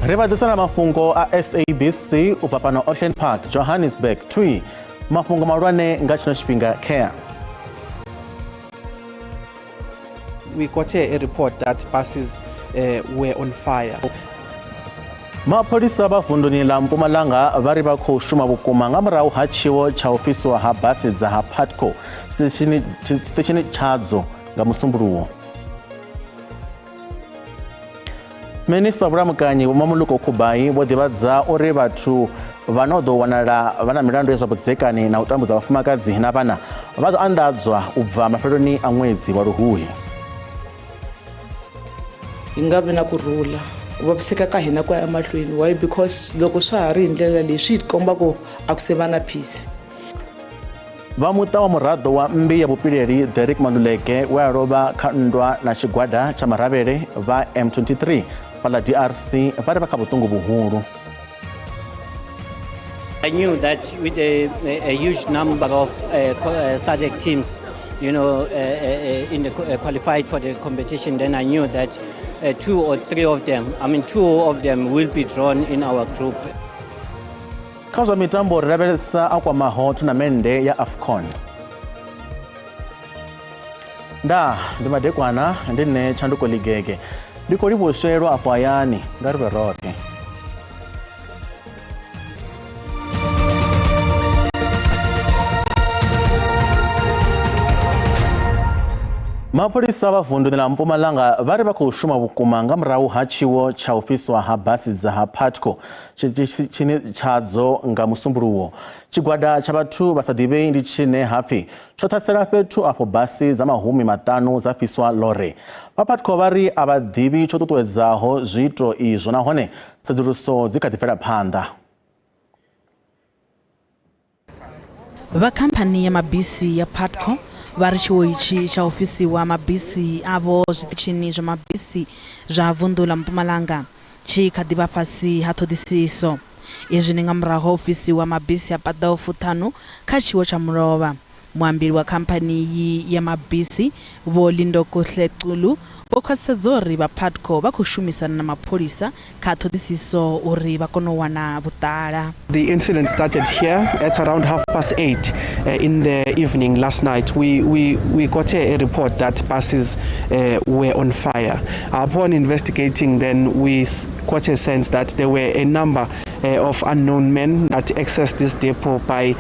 Ri vha ḓisela mafhungo a SABC u bva fhano Auckland Park, Johannesburg. Twi mafhungo mahulwane nga tshino tshifhinga khea. We got a report that buses were on fire. Mapholisa vha vunduni ḽa Mpumalanga vha ri vha khou shuma vhukuma nga murahu ha tshiwo tsha u fhisiwa ha basi dza ha Putco tshiṱitshini tshadzo nga Musumbuluwo. Minisiṱa wa Vhulamukanyi Vho Mmamoloko Kubayi vho ḓivhadza uri vhathu vha no ḓo wanala vha na milandu ya zwa vhudzekani na u tambudza vhafumakadzi na vhana vha ḓo anḓadzwa u bva mafheloni a ṅwedzi wa Luhuhi. Hi nga vi na ku rhula ku vaviseka ka hina ku ya emahlweni why because loko swa ha ri hi ndlela leyi swi hi komba ku a ku se va na peace. Vha muṱa wa muraḓo wa mmbi ya vhupileli Derrick Maluleke we a lovha kha nndwa na tshigwada tsha maravhele vha M23 fhaḽa DRC vha ri vha kha vhuṱungu vhuhulu. I knew that with a huge number of SADC teams, in the qualified for the competition, then I knew that two or three of them, I mean, two of them will be drawn in our group. Kha zwa mitambo ri lavhelesa a kwamaho thunamennde ya AFCON. Ndaa, ndi madekwana, ndi nṋe Tshanduko Ligege. Ndi khou livhuwa afho hayani, nga ri vhe roṱhe. Mapholisa vha vunḓuni ḽa Mpumalanga vha ri vha khou shuma vhukuma nga murahu ha tshiwo tsha u fhiswa ha basi dza ha Putco tshiṱitshini tshadzo nga Musumbuluwo. Tshigwada tsha vhathu vha sa ḓivhei ndi tshine ha pfi tsho ṱhasela fhethu afho basi dza mahumi maṱanu dza fhiswa lore. Vha Putco vha ri a vha ḓivhi tsho ṱuṱuwedzaho zwiito izwo nahone tsedzuluso dzi kha ḓi bvela phanḓa. Vha khamphani ya mabisi ya Putco vha ri tshiwo itshi tsha u fhisiwa mabisi avho zwiṱitshini zwa mabisi zwa vunḓu ḽa Mpumalanga tshi kha ḓi vha fhasi ha ṱhoḓisiso. Izwi ndi nga murahu ha u fhisiwa mabisi a paḓaho fuṱhanu kha tshiwo tsha mulovha. Muambeli wa khamphani iyi ya mabisi, Vho Lindokuhle Xulu, vho khwaṱhisedza uri vha Putco vha khou shumisana na mapholisa kha ṱhoḓisiso uri vha kone u wana vhuṱala. The incident started here at around 8:30 in the evening last night. We got a report that buses were on fire. Upon investigating, then we got a sense that there were a number of unknown men that accessed this depot by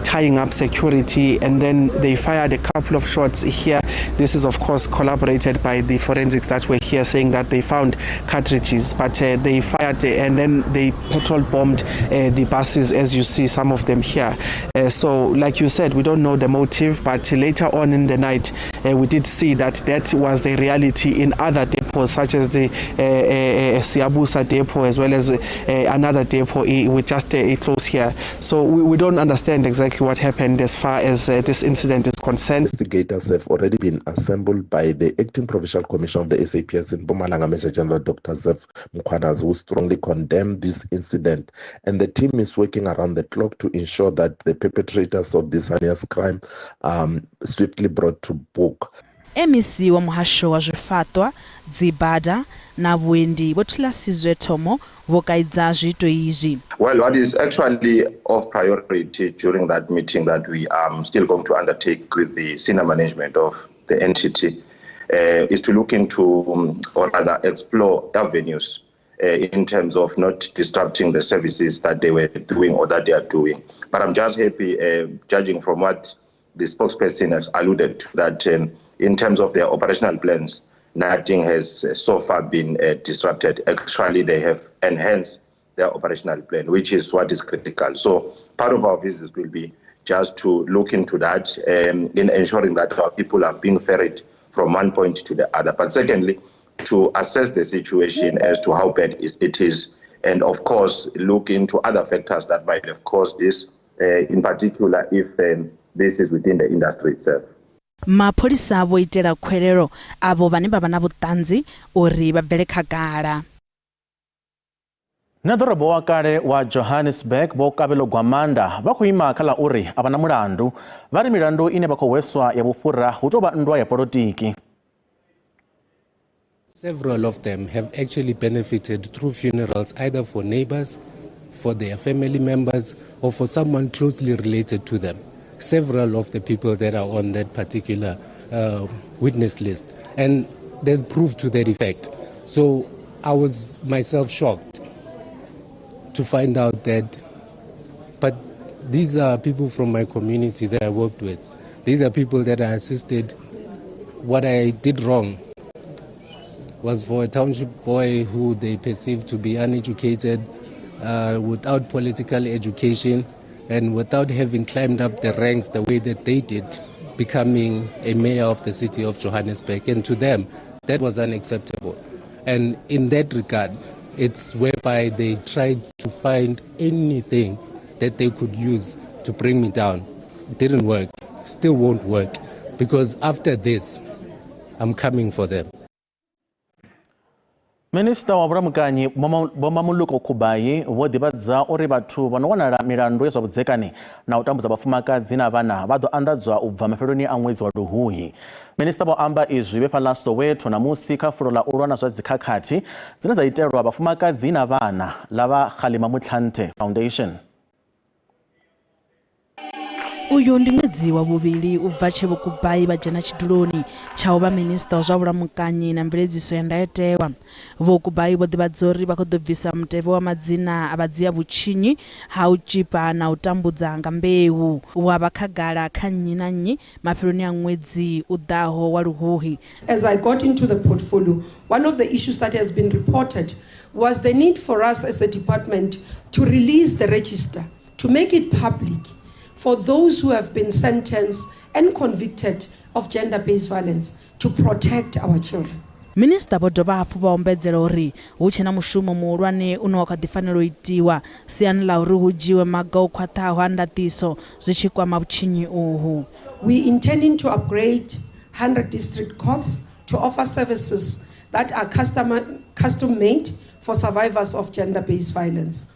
tying up security, and then they fired a couple of shots here. This is of course corroborated by the forensics that were here, saying that they found cartridges, but they fired and then they petrol bombed the buses, as you see some of them here. So like you said, we don't know the motive, but later on in the night we did see that that was the reality in other depots, such as the Siabusa depot, as well as another depot with just close here. So we don't understand exactly what happened as far as this incident is concerned. Investigators have already been assembled by the Acting Provincial Commissioner of the SAPS in Mpumalanga, Major General Dr. Zeph Mkhwanazi, who strongly condemned this incident. And the team is working around the clock to ensure that the perpetrators of this heinous crime swiftly brought to book. MEC wa Muhasho wa Zwifhaṱwa, Dzibada na Vhuendi Vho Thulasizwe Thomo vho kaidza zwiito izwi. Well, what is actually of priority during that meeting that we are still going to undertake with the senior management of the entity is to look into, or rather explore avenues in terms of not disrupting the services that they were doing or that they are doing. But I'm just happy, judging from what the spokesperson has alluded to, that in terms of their operational plans, nothing has so far been disrupted. Actually, they have enhanced their operational plan, which is what is critical. So part of our visits will be just to look into that in ensuring that our people are being ferried from one point to the other. But secondly, to assess the situation as to how bad it is, and of course, look into other factors that might have caused this, in particular if this is within the industry itself. Mapholisa vho itela khwelelo avho vhane vha vha na vhuṱanzi uri vha bvele khagala. Na ḓorobo wa kale wa Johannesburg Vho Kabelo Gwamanda vha khou ima kha ḽa uri a vha na mulandu. Vha ri milandu ine vha khou hweswa ya vhufhura hu tou vha nndwa ya polotiki. Several of them have actually benefited through funerals, either for neighbors, for their family members, or for someone closely related to them. Several of the people that are on that particular witness list. And there's proof to that effect. So I was myself shocked to find out that, but these are people from my community that I worked with. These are people that I assisted. What I did wrong was for a township boy who they perceived to be uneducated, without political education, and without having climbed up the ranks the way that they did, becoming a mayor of the city of Johannesburg. And to them, that was unacceptable. And in that regard, it's whereby they tried to find anything that they could use to bring me down. It didn't work, still won't work, because after this, I'm coming for them. Minista wa vhulamukanyi Vho Mmamoloko Kubayi vho ḓivhadza uri vhathu vha no wanala milandu ya zwa vhudzekani na u tambudza vhafumakadzi na vhana vha ḓo anḓadzwa u bva mafheloni a ṅwedzi wa Luhuhi. Minista vho amba izwi vhe fhaḽa Soweto ṋamusi kha fulo ḽa u lwa na zwa dzikhakhathi dzine dza itelwa vhafumakadzi na vhana ḽa vha Kgalema Motlanthe Foundation. Uyu ndi ṅwedzi wa vhuvhili u bva tshe Vho Kubayi vha dzhena tshiduloni tsha u vha minisiṱa wa zwa vhulamukanyi na mveledziso ya ndayotewa. Vho Kubayi vho ḓivhadza uri vha khou ḓo bvisa mutevhe wa madzina a vhadzia-vhutshinyi ha u tzhipa na u tambudza nga mbeu wa vha khagala kha nnyi na nnyi mafheloni a ṅwedzi u ḓaho wa Luhuhi. As I got into the portfolio, one of the issues that has been reported was the need for us as a department to release the register, to make it public for those who have been sentenced and convicted of gender-based violence, to protect our children. Minisiṱa vho dovha hafhu vha ombedzela uri hu tshe na mushumo muhulwane une wa kha ḓi fanela u itiwa siani ḽa uri hu dzhiwe maga o khwaṱhaho a ndaṱiso zwi tshi kwama vhutshinyi uhu. We intending to upgrade 100 district courts to offer services that are custom made for survivors of gender-based violence.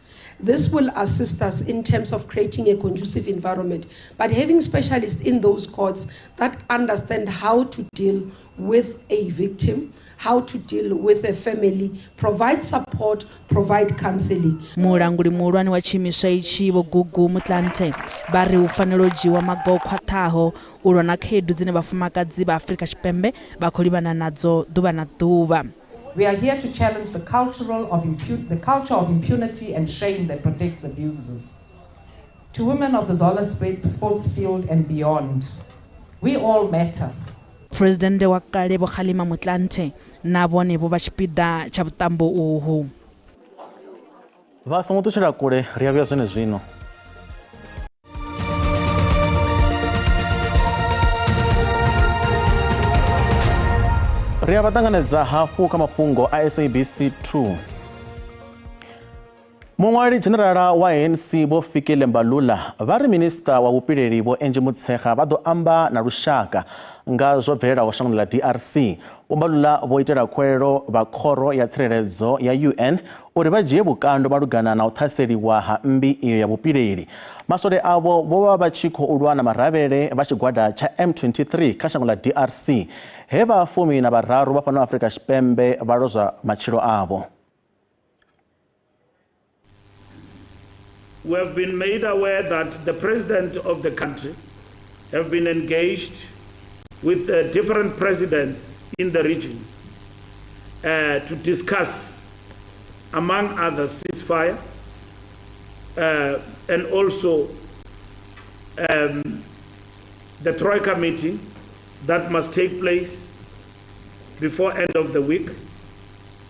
This will assist us in terms of creating a conducive environment, but having specialists in those courts that understand how to deal with a victim, how to deal with a family, provide support, provide counseling. Mulanguli muhulwane wa tshiimiswa itshi Vho Gugu Motlanthe vha ri hu fanela u dzhiwa maga o khwaṱhaho u lwa na khaedu dzine vhafumakadzi vha Afrika Tshipembe vha khou livhana nadzo ḓuvha na ḓuvha. We are here to challenge the culture of impunity and shame that protects abusers. To women of the Zola sports field and beyond, we all matter. Presidennde wa kale Vho Kgalema Motlanthe na vhone vho vha tshipiḓa tsha vhuṱambo uhu. Vha songo ṱutshela kule, ri a vhuya zwenezwino. Ri a vha ṱanganedza hafhu kha mafhungo a SABC 2. Muṅwali dzhenerala wa ANC Vho Fikile Mbalula vha ri minisiṱa wa vhupileli Vho Angie Motshekga vha ḓo amba na lushaka nga zwo bvelelaho shangoni ḽa DRC. Vho Mbalula vho itela khuwelelo vha khoro ya tsireledzo ya UN uri vha dzhie vhukando malugana na u ṱhaseliwa ha mmbi iyo ya vhupileli. Maswole avho vho vha vha tshi khou lwa na maravhele vha tshigwada tsha M23 kha shango ḽa DRC, he vha 13 vha fhano Afrika Tshipembe vha lozwa matshilo avho. We have been made aware that the president of the country have been engaged with different presidents in the region to discuss, among others, ceasefire and also the Troika meeting that must take place before end of the week.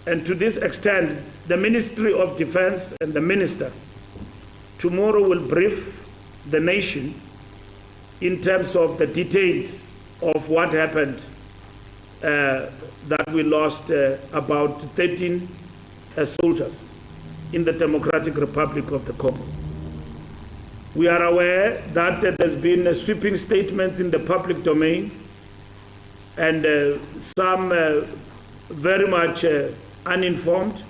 And to this extent, the Ministry of Defense and the Minister tomorrow will brief the nation in terms of the details of what happened, that we lost about 13 soldiers in the Democratic Republic of the Congo. We are aware that there's been sweeping statements in the public domain and some very much uninformed.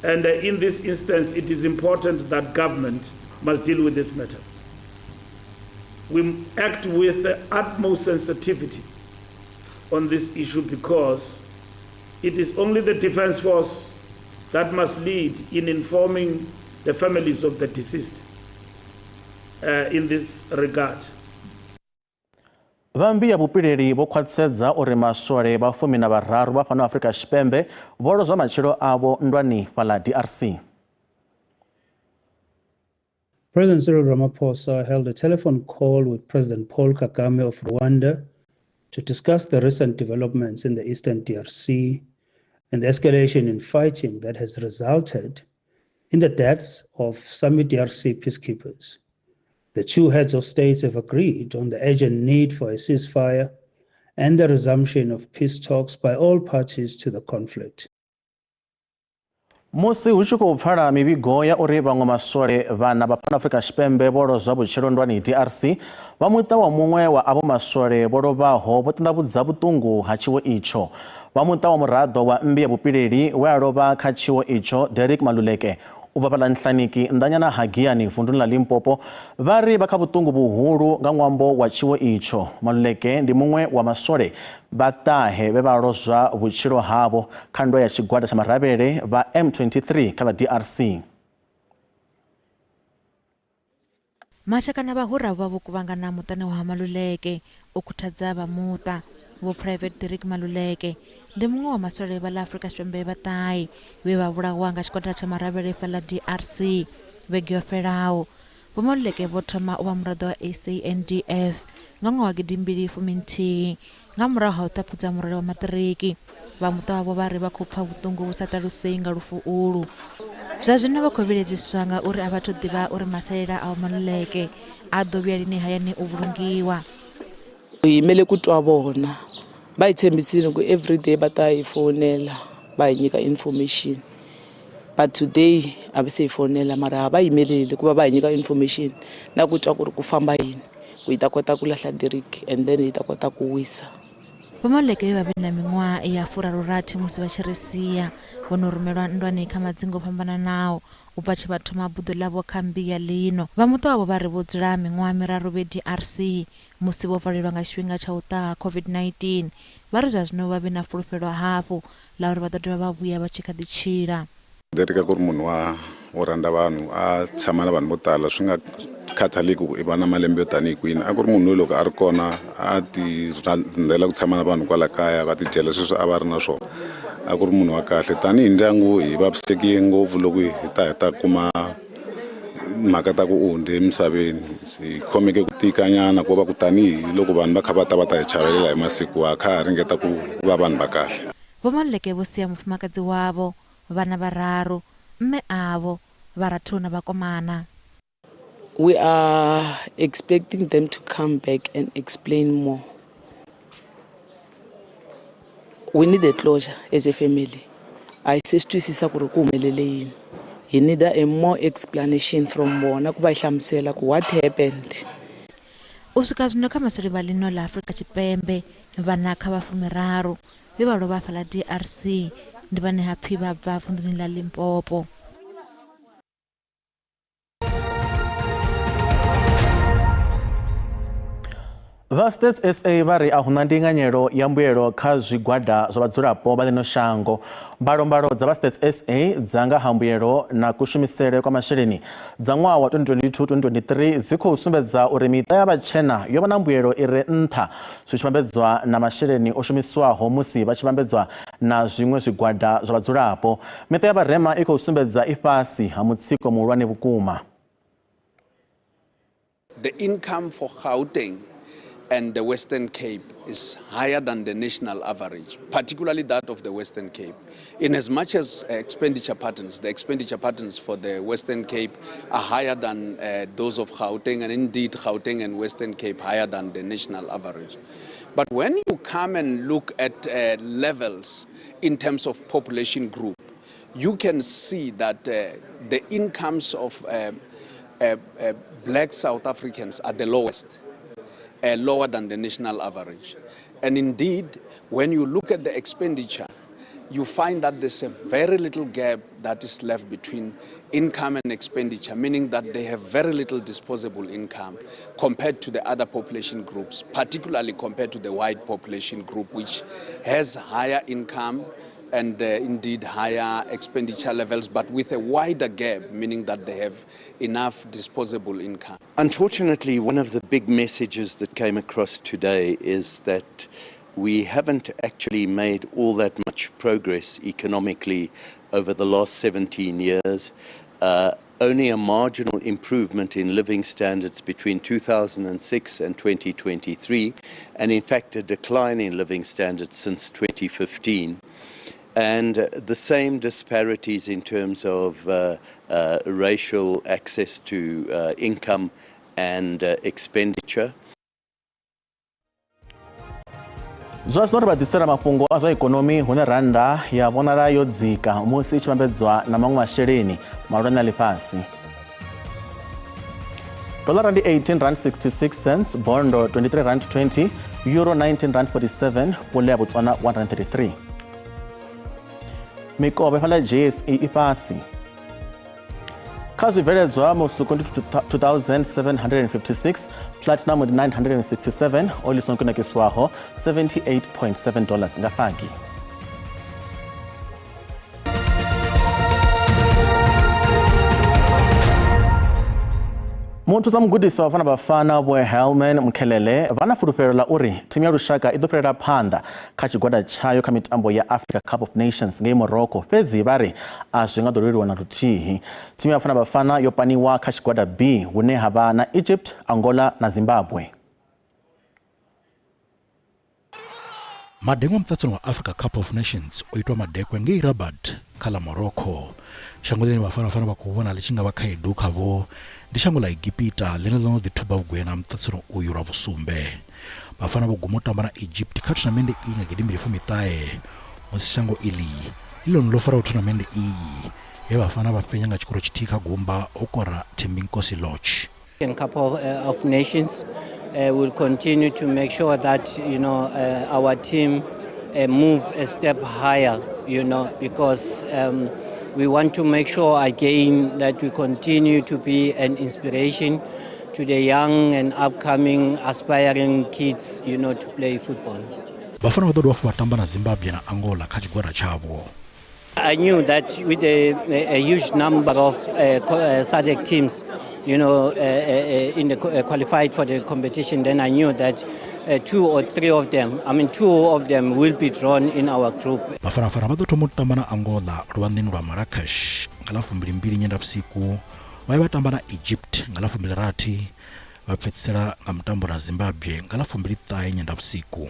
And in this instance, it is important that government must deal with this matter. We act with utmost sensitivity on this issue because It is only the Defence Force that must lead in informing the families of the deceased in this regard. Vha mmbi ya vhupileli vho khwaṱhisedza uri maswole vha 13 vha fhano Afrika Tshipembe vho lozwa matshilo avho nndwani fhaḽa DRC. President Cyril Ramaphosa held a telephone call with President Paul Kagame of Rwanda to discuss the recent developments in the eastern DRC and the escalation in fighting that has resulted in the deaths of SAMIDRC peacekeepers. The two heads of states have agreed on the urgent need for a ceasefire and the resumption of peace talks by all parties to the conflict. Musi hu tshi khou pfala mivhigo ya uri vhaṅwe maswole vhana vha fhano Afrika Tshipembe vho lozwa vhutshilo nndwani DRC, vha muṱa wa muṅwe wa avho maswole vho lovhaho vho ṱanḓavhudza vhuṱungu ha tshiwo itsho. Vha muṱa wa muraḓo wa mmbi ya vhupileli we a lovha kha tshiwo itsho, Derek Maluleke, u bva fhaḽa Nhlaniki nnḓanyana ha Giyani vunduni ḽa Limpopo, vha ri vha kha vhuṱungu vhuhulu nga ṅwambo wa tshiwo itsho. Maluleke ndi muṅwe wa maswole vha ṱahe vhe vha lozwa vhutshilo havho kha nndwa ya tshigwada tsha maravhele vha M23 kha ḽa DRC. Mashaka na vhahura vho vha vho kuvhangana muṱani wa ha Maluleke u khuthadza vha muṱa. Vho Private Derek Maluleke ndi muṅwe wa maswole vha ḽa Afrika Tshipembe vha ṱahe vhe vha vhulawa nga tshigwada tsha maravhele fhaḽa DRC vhege yo fhelaho. Vho Maluleke vho thoma u vha muraḓo wa SANDF nga ṅwaha wa 2011 nga murahu ha u ṱhaphudza murole wa maṱiriki. Vha muṱa wavho vha ri vha khou pfa vhuṱungu vhu sa ṱalusei nga lufu ulu. Zwa zwino vha khou vhiledziswa nga uri a vha thu ḓivha uri masalela a Vho Maluleke a ḓo vhuya lini hayani u vhulungiwa. Hi yimele ku twa vona va hi tshembisile ku everyday va ta hi fonela va hi nyika information, but today a va se hi fonela, mara ha va yimeleli ku va va hi nyika information na ku twa ku ri ku famba yini ku hi ta kota ku lahla Derek and then hi ta kota ku wisa. Vho Maluleke vhe vha vhe na miṅwaha ya 38 musi vha tshi ri sia, vho no rumelwa nndwani kha madzingu o fhambananaho u bva tshe vha thoma buḓo ḽavho kha mmbi ya ḽino. Vha muṱa wavho vha ri vho dzula miṅwaha miraru vhe DRC musi vho valelwa nga tshifhinga tsha u ṱaha COVID-19. Vha ri zwa zwino vha vhe na fulufhelo hafhu ḽa uri vha ḓo dovha vha vhuya vha tshi kha ḓi tshila. Derek a ku ri munhu wa wo rhandza vanhu, a tshama na vanhu vo tala swi nga khathaleki ku i va na malembe yo tanihi kwini. A ku ri munhu loyi loko a ri kona a ti rhandzela ku tshama na vanhu kwala kaya va tidyela sweswi a va ri na swona. A ku ri munhu wa kahle. Tanihi ndyangu hi vavisekile ngopfu loko hi ta hi ta kuma mhaka ta ku u hundze emisaveni. Hi khomeke ku tikanyana ku va ku tanihi loko vanhu va kha va ta va ta hi chavelela hi masiku ha kha ha ringeta ku va vanhu va kahle. Vho Maluleke vho sia mufumakadzi wavho, vhana vhararu, mme avho, vharathu na vhakomana. We are expecting them to come back and explain more. We need a closure as a family. A hi se swi twisisa ku ri ku humelele yini. Hi need a more explanation from vona ku va hi hlamusela ku what happened. U swika zwino kha maswole vha ḽino ḽa Afrika Tshipembe vhana kha vha 30 vhe vha lovha fhaḽa DRC ndi vhane ha pfi vha bva vunḓuni ḽa Limpopo. Vha Stats SA vha ri a huna ndinganyelo ya mbuelo kha zwigwada zwa vhadzulapo vha ḽino shango. Mbalombalo dza vha Stats SA dza nga ha mbuelo na kushumisele kwa masheleni dza ṅwaha wa 2022-2023 dzi khou sumbedza uri miṱa ya vhatshena yo vha na mbuelo i re nṱha zwi tshi vhambedzwa na masheleni o shumiswaho musi vha tshi vhambedzwa na zwiṅwe zwigwada zwa vhadzulapo. Miṱa ya vharema i khou sumbedza i fhasi ha mutsiko muhulwane vhukuma. The income for Gauteng and the Western Cape is higher than the national average, particularly that of the Western Cape. In as much as expenditure patterns, the expenditure patterns for the Western Cape are higher than those of Gauteng, and indeed Gauteng and Western Cape higher than the national average. But when you come and look at levels in terms of population group, you can see that the incomes of black South Africans are the lowest, lower than the national average. And indeed, when you look at the expenditure, you find that there's a very little gap that is left between income and expenditure, meaning that they have very little disposable income compared to the other population groups, particularly compared to the white population group, which has higher income and indeed higher expenditure levels, but with a wider gap, meaning that they have enough disposable income. Unfortunately, one of the big messages that came across today is that we haven't actually made all that much progress economically over the last 17 years. Only a marginal improvement in living standards between 2006 and 2023, and in fact a decline in living standards since 2015. And the same disparities in terms of racial access to income and expenditure. Zwa zwino ri vha ḓisela mafhungo a zwa ikonomi, hune rannda ya vhonala yo dzika musi i tshi vhambedzwa na maṅwe masheleni mahulwane a ḽifhasi. Dolara ndi 18 rand 66 cents, bondo 23 rand 20, euro 19 rand 47, pule ya Botswana 133. Mikovhe fhaḽa JSE i fhasi. Kha zwibveledzwa, musuku ndi 2756, platinum ndi 967, oli songo kunakiswaho 78.7 dollars nga fagi. Muthu sa mugudisi wa Bafana Bafana Vho Helman Mkhalele vha na fulufhelo ḽa uri thimu ya lushaka i ḓo fhirela phanḓa kha tshigwada tshayo kha mitambo ya Africa Cup of Nations ngei Morocco, fhedzi vha ri a zwi nga ḓo leluwa na luthihi. Thimu ya Bafana Bafana yo paniwa kha tshigwada B hune ha vha na Egypt, Angola na Zimbabwe. Madeṅwa a muṱaṱisano wa Africa Cup of Nations o itwa madekwe ngei Rabat kha ḽa Morocco. Shango ḽine Bafana Bafana vha khou vhona ḽi tshi nga vha khaedu khavho ndi shango ḽa Egipita ḽine ḽo no ḓi thuba vhugwena ha muṱaṱisano uyu lwa vhusumbe. Bafana vho guma u tamba na Egypt kha thunamennde iyi nga gidimbili fumi-ṱahe musi shango iḽi ḽi ḽone ḽo faraho thunamennde iyi he Bafana vha fhenya nga tshikoro tshithihi kha gumba ho kora Thembinkosi Lorch. African Cup of Nations will continue to make sure that our team move a step higher, because we want to make sure again that we continue to be an inspiration to the young and upcoming aspiring kids to play football. Bafana vha ḓo dovha hafhu vha tamba na Zimbabwe na Angola kha tshigwada tshavho. I knew that with a huge number of SADC teams in the qualified for the competition, then I knew that two or three of them, I mean, two of them will be drawn in our group. Bafana Bafana vha ḓo thoma u tamba na Angola luvhanḓeni lwa Marrakesh nga ḽa 22 Nyendavhusiku, vha ya vha tamba na Egypt nga ḽa 26, vha fhedzisela nga mutambo na Zimbabwe nga ḽa 29 Nyendavhusiku.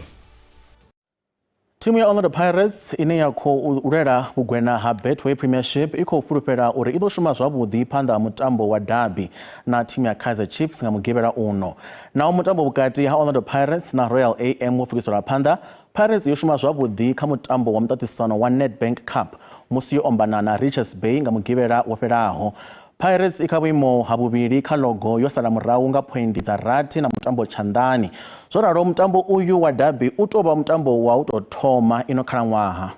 Thimu ya Orlando Pirates ine ya khou lwela vhugwena ha Betway Premiership i khou fulufhela uri i ḓo shuma zwavhuḓi phanḓa ha mutambo wa derby na thimu ya Kaizer Chiefs nga Mugivhela uno. Naho mutambo vhukati ha Orlando Pirates na Royal AM wo pfukiselwa phanḓa, Pirates yo shuma zwavhuḓi kha mutambo wa muṱaṱisano wa Nedbank Cup musi yo ombana na Richards Bay nga Mugivhela wo fhelaho. Pirates i kha vhuimo ha vhuvhili kha logo yo sala murahu nga phoindi dza rathi na mutambo tshanḓani. Zwo ralo mutambo uyu wa derby u tou vha mutambo wa u tou thoma ino khalaṅwaha.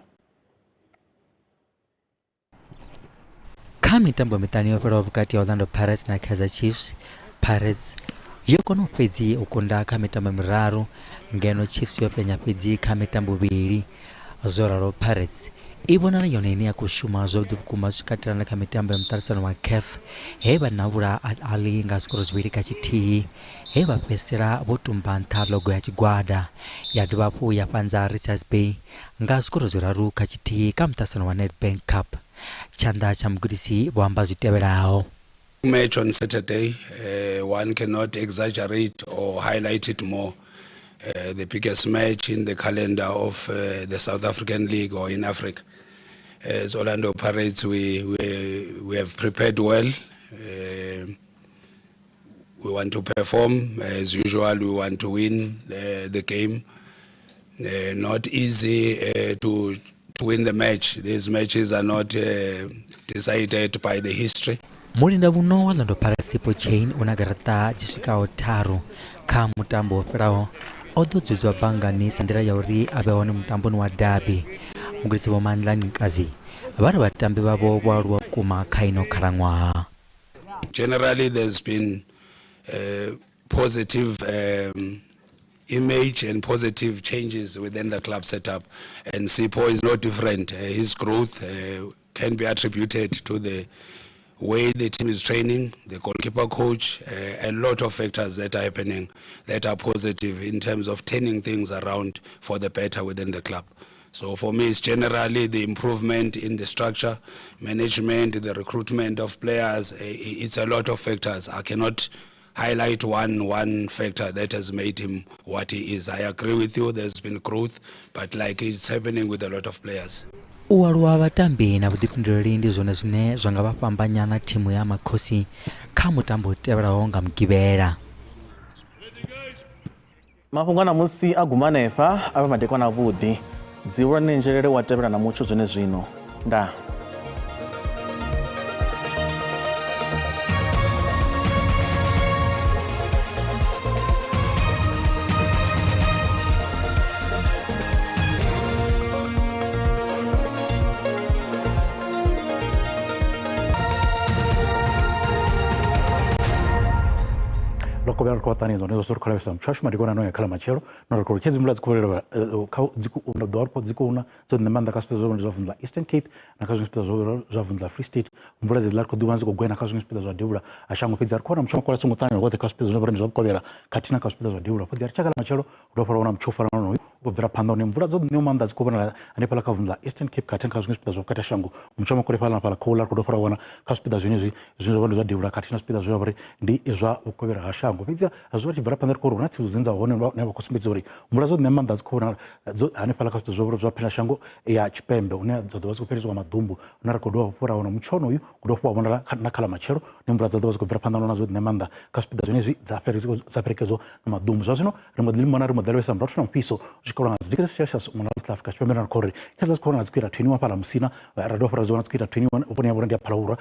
Kha mitambo miṱanu yo fhelaho vhukati ha Orlando Pirates na Kaizer Chiefs, Pirates yo kona fhedzi u kunda kha mitambo miraru ngeno Chiefs yo fhenya fhedzi kha mitambo mivhili. Zwo ralo Pirates i vhonala yone ine ya khou shuma zwavhuḓi vhukuma zwi katela na kha mitambo ya muṱaṱisano wa CAF he vha navhula Al Ahly nga zwikoro zwivhili kha tshithihi he vha fhedzisela vho tumba nṱha logo ya tshigwada ya dovha hafhu ya fhanza Richards Bay nga zwikoro zwiraru kha tshithihi kha muṱaṱisano wa Nedbank Cup. Tshanḓa tsha mugudisi vho amba zwi tevhelaho. Match on Saturday, one cannot exaggerate or highlight it more. The biggest match in the calendar of the South African League or in Africa. As Orlando Pirates, we have prepared well. We want to perform as usual. We want to win the game. Not easy to win the match. These matches are not decided by the history. Mulindavhuno wa Orlando Pirates Sipho Chaine u na garaṱa dzi swikaho tharu kha mutambo wo fhelaho o ḓo dzudzwa banngani sa nḓila ya uri a vhe hone mutamboni wa derby. Mugudisi Vho Mandla Ncikazi vha ri vhatambi vhavho vho aluwa vhukuma kha ino khalaṅwaha. Generally, there's been positive. image and positive changes within the club setup. And Sipho is no different. His growth can be attributed to the way the team is training, the goalkeeper coach, a lot of factors that are happening that are positive in terms of turning things around for the better within the club. So for me, it's generally the improvement in the structure, management, the recruitment of players. It's a lot of factors. I cannot highlight one factor that has made him what he is. I agree with you, there's been growth, but like it's happening with a lot of players. U aluwa ha vhatambi na vhuḓifhinduleli ndi zwone zwine zwa nga vha fhambanya na thimu ya Amakhosi kha mutambo u tevhelaho nga Mugivhela. Mafhungo a ṋamusi a guma hanefha, a vhe madekwana avhuḓi. Dzivhulani Nzhelele u a tevhela na mutsho zwenezwino. Ndaa. Kovhela ri khou vha ṱanganedza hone zwo ri khou lavhelesa muthu ashu madekwana ano ya kha ḽa matshelo na ri khou khedzi mvula dzi khou vhelela kha dzi ḓo ri dzi khou na dzo ṋe maanḓa kha zwipiḓa zwa zwa vunḓu ḽa Eastern Cape na kha zwiṅwe zwipiḓa zwa zwa vunḓu ḽa Free State. Mvula dzi ḽa ri khou ḓiwana dzi khou gwena kha zwiṅwe zwipiḓa zwa devhula ha shango, fhedzi a ri khou wana mutsho wa songo ṱanganya hoṱhe kha zwipiḓa zwine zwa vha zwa vhukovhela khathihi na kha zwipiḓa zwa devhula. Fhedzi a ri tshaka ḽa matshelo ri dovha wana mutsho u fana na honoyu u khou bvela phanḓa hune mvula dzo ṋewa maanḓa dzi khou vhonala hanefhaḽa kha vunḓu ḽa Eastern Cape khathihi na kha zwiṅwe zwipiḓa zwa vhukati ha shango. Mutsho wa makole fhaḽa na fhaḽa khouḽa ri khou dovha ra wana kha zwipiḓa zwenezwi zwine zwa vha ndi zwa devhula khathihi na zwipiḓa zwine zwa vha uri ndi zwa vhukovhela ha shango. Fhedzi zwi tshi bvela phanḓa ri khou uri hu na tsivhudzo dzine dza hone vhane vha khou sumbedza uri mvula dzo ṋea maanḓa dzi khou vhonala dzo hanefhaḽa kha zwipiḓa zwa zwa phela shango ya tshipembe hune dza ḓo vha dzi khou fhelisiwa nga maḓumbu hune ra khou dovha hafhu ra wana mutsho onoyu u dovha hafhu wa vhonala na kha ḽa matshelo hune mvula dza ḓo vha dzi khou bvela phanḓa na dzo ṋea maanḓa kha zwipiḓa zwenezwi dza fhelekedzwa nga maḓumbu. Zwa zwino ri mbo ḓi limona ri mbo ḓi lavhelesa murathu na mufhiso u tshi kalwa nga dzi degrees Celsius u mona South Africa Tshipembe na ri khou ri kha dzi khou vhonala dzi khou ita 21 fhaḽa Musina ra dovha hafhu ra dzi wana dzi khou ita 21 vhuponi ha vhone ndi ya Phalaborwa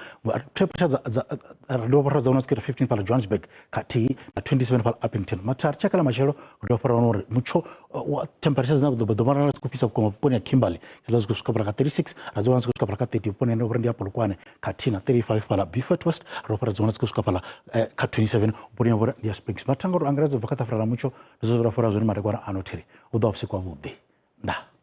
temperature dza ra dovha hafhu ra dzi wana dzi khou ita 15 fhaḽa Johannesburg khathihi na 27 fhaḽa Upington. Mathari tshaka ḽa matshelo ri dovha hafhu ra wana uri mutsho wa temperature dzine dza ḓo vhonala dzi khou fhisa vhukuma vhuponi ha Kimberley dza dzi khou swika fhaḽa kha 36 ra dzi wana dzi khou swika fhaḽa kha 30 vhuponi ha uri ndi ya Polokwane khathihi na 35 fhaḽa Beaufort West ra dovha ra dzi wana dzi khou swika fhaḽa kha 27 vhuponi ha uri ndi ya Springs. Mathanga uri angaredza u bva kha ṱafula ḽa mutsho ndi zwe ra fara zwone madekwana ano thiri u ḓo vha vhusiku havhuḓi. Ndaa.